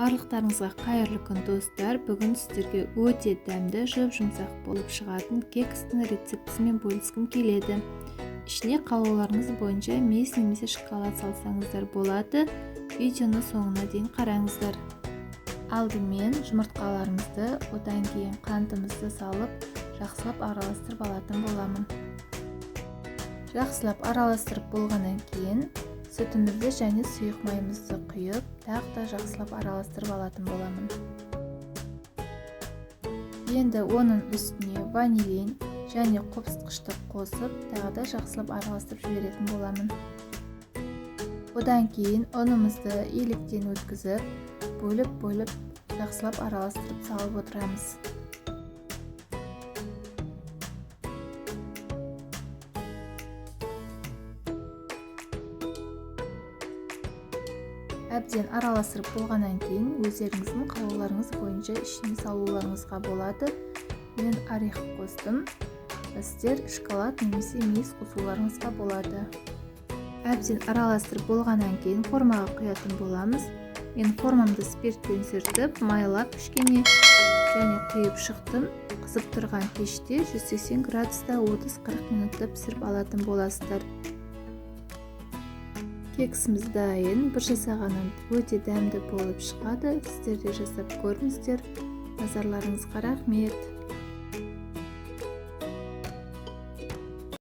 Барлықтарыңызға қайырлы күн, достар! Бүгін сіздерге өте дәмді, жұп-жұмсақ болып шығатын кекстің рецептісімен бөліскім келеді. Ішіне қалауларыңыз бойынша мейіз немесе шоколад салсаңыздар болады. Видеоны соңына дейін қараңыздар. Алдымен жұмыртқаларымызды, одан кейін қантымызды салып, жақсылап араластырып алатын боламын. Жақсылап араластырып болғаннан кейін сүтімізді және сұйық майымызды құйып, тағы да жақсылап араластырып алатын боламын. Енді оның үстіне ванилин және қопсытқышты қосып, тағы да жақсылап араластырып жіберетін боламын. Одан кейін ұнымызды електен өткізіп, бөліп-бөліп жақсылап араластырып салып отырамыз. Әбден араластырып болғаннан кейін өздеріңіздің қалауларыңыз бойынша ішіне салуларыңызға болады. Мен орех қостым. Сіздер шоколад немесе мейіз қосуларыңызға болады. Әбден араластырып болғаннан кейін формаға құятын боламыз. Мен формамды спиртпен сүртіп, майлап кішкене және құйып шықтым. Қызып тұрған пеште 180 градуста 30-40 минутта пісіріп алатын боласыздар. Кексіміз дайын, бір жасағаннан өте дәмді болып шығады. Сіздер де жасап көріңіздер. Назарларыңызға рахмет.